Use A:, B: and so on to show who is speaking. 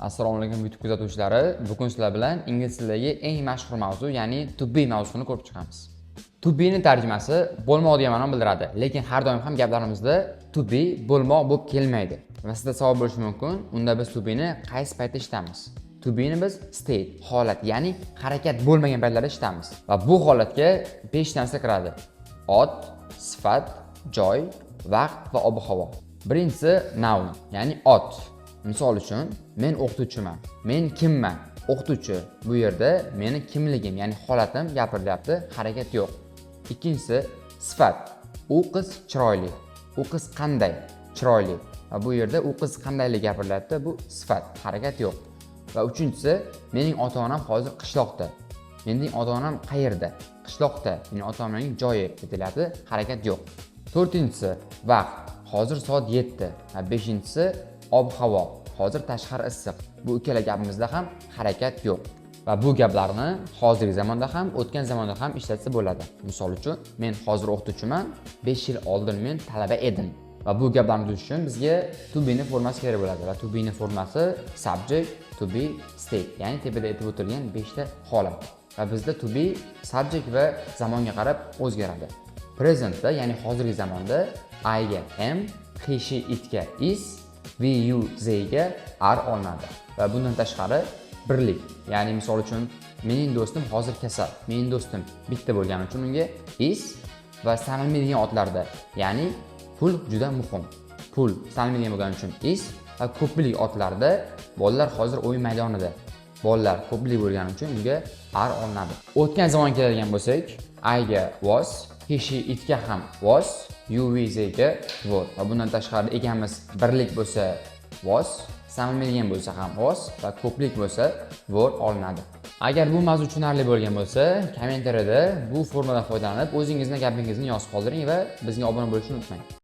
A: Assalomu alaykum, YouTube kuzatuvchilari. Bugun sizlar bilan ingliz tilidagi eng mashhur mavzu, ya'ni to be mavzusini ko'rib chiqamiz. To be'ni tarjimasi bo'lmoq degan ma'noni bildiradi, lekin har doim ham gaplarimizda to be bo'lmoq bo'lib kelmaydi. Va sizda savol bo'lishi mumkin, unda biz to be'ni qaysi paytda ishlatamiz? To be'ni biz state, holat, ya'ni harakat bo'lmagan paytlarda ishlatamiz. Va bu holatga 5 narsa kiradi: ot, sifat, joy, vaqt va ob-havo. Birinchisi noun, ya'ni ot. Misol uchun, men o'qituvchiman. Men kimman? O'qituvchi. Bu yerda meni kimligim, ya'ni holatim gapirilyapti, harakat yo'q. Ikkinchisi sifat. U qiz chiroyli. U qiz qanday? Chiroyli. Va bu yerda u qiz qandaylik gapirilyapti, bu sifat, harakat yo'q. Va uchinchisi, mening ota-onam hozir qishloqda. Mening ota-onam qayerda? Qishloqda. Mening ota-onamning joyi aytilyapti, harakat yo'q. To'rtinchisi vaqt. Hozir soat 7. Va beshinchisi ob-havo. Hozir tashqari issiq. Bu ikkala gapimizda ham harakat yo'q. Va bu gaplarni hozirgi zamonda ham, o'tgan zamonda ham ishlatsa bo'ladi. Misol uchun, men hozir o'qituvchiman, 5 yil oldin men talaba edim. Va bu gaplarni tuzish uchun bizga to be'ni formasi kerak bo'ladi va to be'ni formasi subject, to be, state, ya'ni tepada aytib o'tilgan 5 ta holat. Va bizda to be subject va zamonga qarab o'zgaradi. Presentda, ya'ni hozirgi zamonda I ga am, he, she, it ga is, we, you, they ga are olinadi. Va bundan tashqari birlik, ya'ni misol uchun, mening do'stim hozir kasal. Mening do'stim bitta bo'lgani uchun unga is va sanalmaydigan otlarda, ya'ni pul juda muhim. Pul sanalmaydigan bo'lgani uchun is va ko'plik otlarda, bolalar hozir o'yin maydonida. Bolalar ko'plik bo'lgani uchun unga are olinadi. O'tgan zamon keladigan bo'lsak, I ga was, he, she, it ga ham was, you, we, they ga were. Va bundan tashqari egamiz birlik bo'lsa was, sanalmaydigan bo'lsa ham was va ko'plik bo'lsa were olinadi. Agar bu mavzu tushunarli bo'lgan bo'lsa, kommentariyada bu formadan foydalanib o'zingizni gapingizni yozib qoldiring va bizga obuna bo'lishni unutmang.